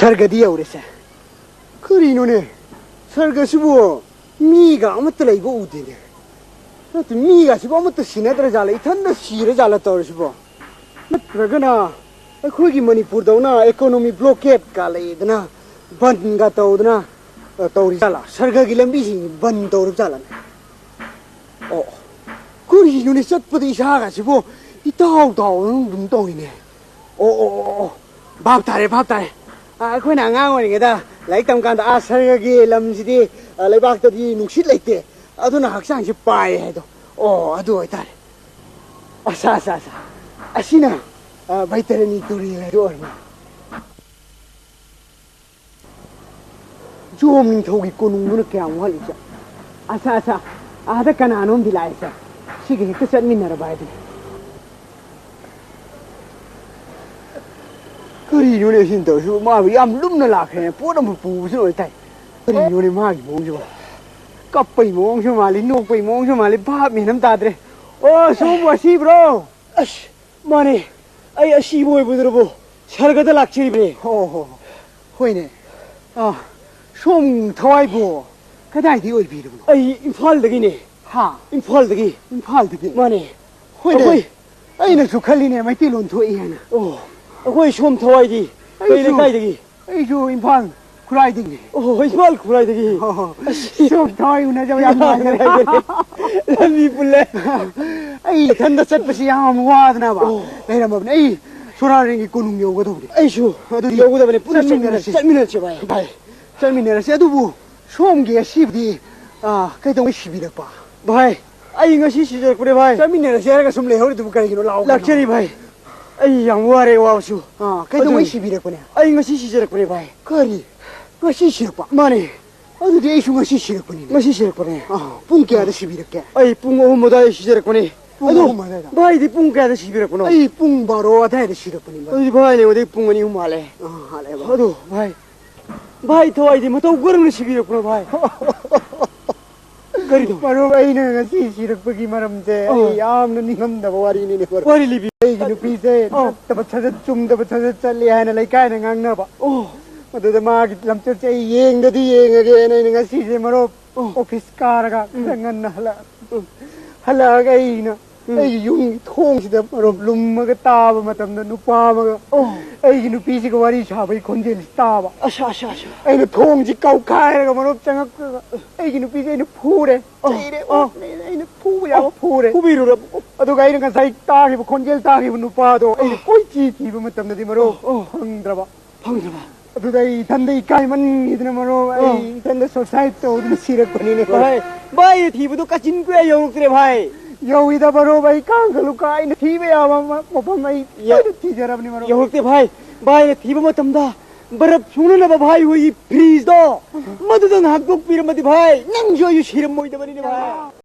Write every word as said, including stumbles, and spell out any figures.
ꯁꯔꯒꯗꯤ ꯌꯧꯔꯦꯁꯦ꯫ ꯀꯔꯤꯅꯣꯅꯦ? ꯁꯔꯒꯁꯤꯕꯨ ꯃꯤꯒ ꯑꯃꯠꯇ ꯂꯩꯕ ꯎꯗꯦꯅꯦ꯫ ꯅꯠꯇꯦ, ꯃꯤꯒꯁꯤꯕꯨ ꯑꯃꯠꯇ ꯁꯤꯅꯗ꯭ꯔ ꯖꯥꯠꯂ? ꯏꯊꯟꯗ ꯁꯤꯔ ꯖꯥꯠꯂ ꯇꯧꯔꯤꯁꯤꯕꯣ? ꯅꯠꯇ꯭ꯔꯒꯅ ꯑꯩꯈꯣꯏꯒꯤ ꯃꯅꯤꯄꯨꯔꯗꯧꯅ economy blockade ꯀ ꯂꯩꯗꯅ, ꯕꯟꯒ ꯇꯧꯗꯅ, ꯑ, ꯇꯧꯔꯤ ꯖꯥꯠꯂ? ꯁꯔꯒꯒꯤ ꯂꯝꯕꯤꯁꯤꯡ ꯕꯟ ꯇꯧꯔꯕ ꯖꯥꯠꯂꯅꯦ? ꯑꯣ, ꯀꯔꯤꯅꯣꯅꯦ, ꯆꯠꯄꯗ ꯏꯁꯥꯒꯁꯤꯕꯨ ꯏꯇꯥꯎ ꯇꯥꯎꯗꯅ ꯑꯗꯨꯝ ꯇꯧꯔꯤꯅꯦ꯫ ꯑꯣ, ꯑꯣ, ꯑꯣ, ꯑꯣ, ꯚꯥꯞ ꯇꯥꯔꯦ, ꯚꯥꯞ ꯇꯥꯔꯦ꯫ ꯑ, ꯑꯩꯈꯣꯏꯅ ꯑꯉꯥꯡ ꯑꯣꯏꯔꯤꯉꯩꯗ ꯂꯥꯏꯔꯤꯛ ꯇꯝꯀꯥꯟꯗ, "ꯑꯥ, ꯁꯔꯒꯒꯤ ꯂꯝꯁꯤꯗꯤ, ꯑ, ꯂꯩꯕꯥꯛꯇꯗꯤ ꯅꯨꯡꯁꯤꯠ ꯂꯩꯇꯦ, ꯑꯗꯨꯅ ꯍꯛꯆꯥꯡꯁꯦ ꯄꯥꯏ" ꯍꯥꯏꯗꯣ꯫ ꯑꯣ, ꯑꯗꯨ ꯑꯣꯏꯇꯥꯔꯦ꯫ ꯑꯁꯥ, ꯑꯁꯥ, ꯑꯁꯥ꯫ ꯑꯁꯤꯅ, ꯑ, ꯕꯩꯇꯔꯅꯤ ꯇꯨꯔꯦꯜ ꯍꯥꯏꯗꯣ ꯑꯣꯏꯔ ꯃꯥꯜꯂꯦ꯫ ꯖꯣꯝ ꯅꯤꯡꯊꯧꯒꯤ ꯀꯣꯅꯨꯡꯗꯨꯅ ꯀꯌꯥꯝ ꯋꯥꯠꯂꯤꯕꯖꯥꯠ? ꯑꯁꯥ, ꯑꯁꯥ, ꯑꯥꯗ ꯀꯅꯥꯅꯣꯝꯗꯤ ꯂꯥꯛꯑꯦꯁꯦ꯫ ꯁꯤꯒ ꯍꯦꯛꯇ ꯆꯠꯃꯤꯟꯅꯔꯕ ꯍꯥꯏꯗꯨꯅꯤ꯫ ꯀꯔꯤꯅꯣꯅꯦ ꯁꯤꯅ ꯇꯧꯔꯤꯁꯤꯕꯨ? ꯃꯥꯕꯨ ꯌꯥꯝ ꯂꯨꯝꯅ ꯂꯥꯛꯈ꯭ꯔꯦꯅꯦ, ꯄꯣꯠ ꯑꯃ ꯄꯨꯕꯁꯨ ꯑꯣꯏ ꯇꯥꯏ꯫ ꯀꯔꯤꯅꯣꯅꯦ ꯃꯥꯒꯤ ꯃꯑꯣꯡꯁꯤꯕꯣ? ꯀꯞꯄꯩ ꯃꯑꯣꯡꯁꯨ ꯃꯥꯜꯂꯤ, ꯅꯣꯛꯄꯩ ꯃꯑꯣꯡꯁꯨ ꯃꯥꯜꯂꯤ, ꯚꯥꯞ ꯃꯦꯟ ꯑꯃ ꯇꯥꯗ꯭ꯔꯦ꯫ ꯑꯣ, ꯁꯣꯝꯕꯨ ꯑꯁꯤꯕ꯭ꯔꯣ? ꯑꯁ, ꯃꯥꯅꯦ, ꯑꯩ ꯑꯁꯤꯕ ꯑꯣꯏꯕꯗꯨꯔꯕꯣ ꯁꯔꯒꯗ ꯂꯥꯛꯆꯔꯤꯕꯅꯦ꯫ ꯍꯣ, ꯍꯣ, ꯍꯣ꯫ ꯍꯣꯏꯅꯦ꯫ ꯑꯥ, ꯁꯣꯝ ꯊꯋꯥꯏꯕꯨ ꯀꯗꯥꯏꯗꯒꯤ ꯑꯣꯏꯕꯤꯔꯕꯅꯣ? ꯑꯩ ꯏꯝꯐꯥꯜꯗꯒꯤꯅꯦ꯫ ꯍꯥ? ꯏꯝꯐꯥꯜꯗꯒꯤ꯫ ꯏꯝꯐꯥꯜꯗꯒꯤ? ꯃꯥꯅꯦ꯫ ꯍꯣꯏꯅꯦ꯫ ꯑꯩꯈꯣꯏ ꯑꯩꯅꯁꯨ ꯈꯜꯂꯤꯅꯦ ꯃꯩꯇꯩꯂꯣꯟ ꯊꯣꯛꯏ ꯍꯥꯏꯅ꯫ ꯑꯣ, ꯑꯩꯈꯣꯏ ꯁꯣꯝ ꯊꯋꯥꯏꯗꯤ ꯀꯩ ꯑꯩꯁꯨ, ꯂꯩꯀꯥꯏꯗꯒꯤ? ꯑꯩꯁꯨ ꯏꯝꯐꯥꯜ ꯈꯨꯔꯥꯏꯗꯒꯤꯅꯦ꯫ ꯑꯣ, ꯏꯝꯐꯥꯜ ꯈꯨꯔꯥꯏꯗꯒꯤ꯫ ꯑꯣ, ꯑꯁ, ꯁꯣꯝ ꯊꯋꯥꯏ ꯎꯅꯖꯕ ꯌꯥꯝ ꯌꯥꯝ ꯅꯨꯡꯉꯥꯏꯖꯔꯦ꯫ ꯅꯨꯡꯉꯥꯏꯖꯔꯦ꯫ ꯂꯝꯕꯤ ꯄꯨꯜꯂꯦ꯫ ꯑꯩ ꯏꯊꯟꯗ ꯆꯠꯄꯁꯤ ꯌꯥꯝ ꯋꯥꯗꯅꯕ ꯑꯣ꯫ ꯂꯩꯔꯝꯃꯕꯅꯦ꯫ ꯑꯩ ꯁꯣꯔꯥꯔꯦꯟꯒꯤ ꯀꯣꯅꯨꯡ ꯌꯧꯒꯗꯧꯕꯅꯦ꯫ ꯑꯩꯁꯨ ꯑꯗꯨꯗꯤ ꯌꯧꯒꯗꯕꯅꯦ꯫ ꯄꯨꯟꯅ ꯆꯠꯃꯤꯟꯅꯔꯁꯤ꯫ ꯆꯠꯃꯤꯟꯅꯔꯁꯤ꯫ ꯆꯠꯃꯤꯟꯅꯔꯁꯤ ꯚꯥꯏ꯫ ꯚꯥꯏ, ꯆꯠꯃꯤꯟꯅꯔꯁꯤ꯫ ꯑꯗꯨꯕꯨ ꯁꯣꯝꯒꯤ ꯑꯁꯤꯕꯨꯗꯤ, ꯑꯥ, ꯀꯩꯗꯧꯉꯩ ꯁꯤꯕꯤꯔꯛꯄ? ꯚꯥꯏ, ꯑꯩ ꯉꯁꯤ ꯁꯤꯖꯔꯛꯄꯅꯦ ꯚꯥꯏ꯫ ꯆꯠꯃꯤꯟꯅꯔꯁꯤ ꯍꯥꯏꯔꯒ ꯁꯨꯝ ꯂꯩꯍꯧꯔꯤꯗꯨꯕꯨ ꯀꯔꯤꯒꯤꯅꯣ? ꯂꯥꯛꯑꯣ ꯀꯩꯅꯣ꯫ ꯂꯥꯛꯆꯔꯤ ꯚꯥꯏ꯫ ꯑꯩ ꯌꯥꯝ ꯋꯥꯔꯦ, ꯋꯥꯕꯁꯨ꯫ ꯑꯥ, ꯀꯩꯗꯧꯉꯩ ꯑꯗꯨꯅꯤ꯫ ꯁꯤꯕꯤꯔꯛꯄꯅꯦ? ꯑꯩ ꯉꯁꯤ ꯁꯤꯖꯔꯛꯄꯅꯦ ꯚꯥꯏ꯫ ꯀꯔꯤ? ꯉꯁꯤ ꯁꯤꯔꯛꯄ? ꯃꯥꯅꯦ꯫ ꯑꯗꯨꯗꯤ ꯑꯩꯁꯨ ꯉꯁꯤ ꯁꯤꯔꯛꯄꯅꯤꯅꯦ꯫ ꯉꯁꯤ ꯁꯤꯔꯛꯄꯅꯦ꯫ ꯑꯥ, ꯄꯨꯡ ꯀꯌꯥꯗ ꯁꯤꯕꯤꯔꯛꯀꯦ? ꯑꯩ ꯄꯨꯡ ꯑꯍꯨꯝ ꯑꯗꯨꯋꯥꯏꯗ ꯁꯤꯖꯔꯛꯄꯅꯦ꯫ ꯄꯨꯡ ꯑꯗꯣ ꯑꯍꯨꯝ ꯑꯗꯨꯋꯥꯏꯗ? ꯚꯥꯏꯗꯤ ꯄꯨꯡ ꯀꯌꯥꯗ ꯁꯤꯕꯤꯔꯛꯄꯅꯣ? ꯑꯩ ꯄꯨꯡ ꯕꯥꯔꯣ ꯑꯗꯨꯋꯥꯏꯗ ꯁꯤꯔꯛꯄꯅꯤꯅꯦ꯫ ꯑꯗꯨꯗꯤ ꯚꯥꯏꯅ ꯑꯩꯉꯣꯟꯗꯒꯤ ꯄꯨꯡ ꯑꯅꯤ ꯑꯍꯨꯝ ꯍꯥꯜꯂꯦ꯫ ꯑꯥ, ꯍꯥꯜꯂꯦꯕ꯫ ꯑꯗꯣ ꯚꯥꯏ, ꯚꯥꯏ ꯊꯋꯥꯏꯗꯤ ꯃꯇꯧ ꯀꯔꯝꯅ ꯁꯤꯕꯤꯔꯛꯄꯅꯣ ꯚꯥꯏ? ꯀꯔꯤꯅꯣ? ꯃꯔꯨꯞ, ꯑꯩꯅ ꯉꯁꯤ ꯁꯤꯔꯛꯄꯒꯤ ꯃꯔꯝꯁꯦ ꯑꯣ꯫ ꯑꯩ ꯌꯥꯝꯅ ꯅꯤꯡꯉꯝꯗꯕ ꯋꯥꯔꯤꯅꯤꯅꯦ, ꯃꯔꯨꯞ꯫ ꯋꯥꯔꯤ ꯂꯤꯕꯤ-, ꯑꯩꯒꯤ ꯅꯨꯄꯤꯁꯦ ꯑꯣ꯫ ꯐꯠꯇꯕ ꯁꯥꯖꯠ, ꯆꯨꯝꯗꯕ ꯁꯥꯖꯠ ꯆꯠꯂꯤ ꯍꯥꯏꯅ ꯂꯩꯀꯥꯏꯅ ꯉꯥꯡꯅꯕ꯫ ꯑꯣ꯫ ꯑꯗꯨꯗ ꯃꯥꯒꯤ ꯂꯝꯆꯠꯁꯦ ꯑꯩ ꯌꯦꯡꯗꯗꯤ ꯌꯦꯡꯉꯒꯦꯅ ꯑꯩꯅ ꯉꯁꯤꯁꯦ, ꯃꯔꯨꯞ, ꯑꯣ꯫ ꯑꯣꯐꯤꯁ ꯀꯥꯔꯒ ꯎꯝ꯫ ꯈꯔ ꯉꯟꯅ ꯍꯜꯂꯛ-, ꯎꯝ꯫ ꯍꯜꯂꯛꯑꯒ ꯑꯩꯅ ꯎꯝ꯫ ꯑꯩꯒꯤ ꯌꯨꯝꯒꯤ ꯊꯣꯡꯁꯤꯗ, ꯃꯔꯨꯞ, ꯂꯨꯝꯃꯒ ꯇꯥꯕ ꯃꯇꯝꯗ ꯅꯨꯄꯥ ꯑꯃꯒ ꯑꯣ꯫ ꯑꯩꯒꯤ ꯅꯨꯄꯤꯁꯤꯒ ꯋꯥꯔꯤ ꯁꯥꯕꯒꯤ ꯈꯣꯟꯖꯦꯜꯁꯤ ꯇꯥꯕ꯫ ꯑꯁꯥ, ꯑꯁꯥ, ꯑꯁꯥ꯫ ꯑꯩꯅ ꯊꯣꯡꯁꯤ ꯀꯧꯈꯥꯏꯔꯒ, ꯃꯔꯨꯞ, ꯆꯪꯉꯛꯄꯒ ꯑꯩꯒꯤ ꯅꯨꯄꯤꯁꯦ ꯑꯩꯅ ꯐꯨꯔꯦ, ꯑꯣ, ꯆꯩꯔꯦ, ꯑꯣ꯫ ꯑꯣꯠꯂꯦ, ꯑꯩꯅ ꯐꯨꯕ ꯌꯥꯕ ꯑꯣ, ꯐꯨꯔꯦ꯫ ꯐꯨꯕꯤꯔꯨꯔꯕ? ꯑꯗꯨꯒ ꯑꯩꯅ ꯉꯁꯥꯏ ꯇꯥꯈꯤꯕ ꯈꯣꯟꯖꯦꯜ ꯇꯥꯈꯤꯕ ꯅꯨꯄꯥꯗꯣ ꯑꯩꯅ ꯑꯣ꯫ ꯀꯣꯏꯊꯤ ꯊꯤꯕ ꯃꯇꯝꯗꯗꯤ, ꯃꯔꯨꯞ, ꯑꯣ, ꯑꯣ꯫ ꯐꯪꯗ꯭ꯔꯕ꯫ ꯐꯪꯗ꯭ꯔꯕ? ꯑꯗꯨꯗ ꯑꯩ ꯏꯊꯟꯗ ꯏꯀꯥꯏꯃꯟꯈꯤꯗꯅ, ꯃꯔꯨꯞ, ꯑꯩ ꯑꯣ꯫ ꯏꯊꯟꯗ ꯁꯨꯁꯥꯏꯗ ꯇꯧꯗꯨꯅ ꯁꯤꯔꯛꯄꯅꯤꯅꯦ꯫ ꯚꯥꯏ, ꯚꯥꯏ, ꯊꯤꯕꯗꯣ ꯀꯥꯆꯤꯟ ꯀꯣꯏꯌꯥ ꯌꯧꯔꯛꯇ꯭ꯔꯦ, ꯚꯥꯏ꯫ ꯌꯧꯏꯗ, ꯃꯔꯨꯞ, ꯑꯩ ꯀꯥꯡꯈ ꯂꯨꯀꯥ ꯑꯩꯅ ꯊꯤꯕ ꯌꯥꯕ ꯃ-, ꯃꯐꯝ ꯑꯩ ꯌꯧ-, ꯂꯣꯏꯅ ꯊꯤꯖꯔꯕꯅꯤ, ꯃꯔꯨꯞ꯫ ꯌꯧꯔꯛꯇꯦ, ꯚꯥꯏ꯫ ꯚꯥꯏꯅ ꯊꯤꯕ ꯃꯇꯝꯗ ꯕꯔꯞ ꯁꯨꯡꯅꯅꯕ ꯚꯥꯏ ꯍꯣꯏꯒꯤ ꯐ꯭ꯔꯤꯖꯇꯣ ꯃꯗꯨꯗ ꯉꯥꯏꯍꯥꯛ ꯇꯣꯛꯄꯤꯔꯝꯃꯗꯤ, ꯚꯥꯏ, ꯅꯪꯁꯨ ꯑꯩꯁꯨ ꯁꯤꯔꯝꯃꯣꯏꯗꯕꯅꯤꯅꯦ, ꯚꯥꯏ꯫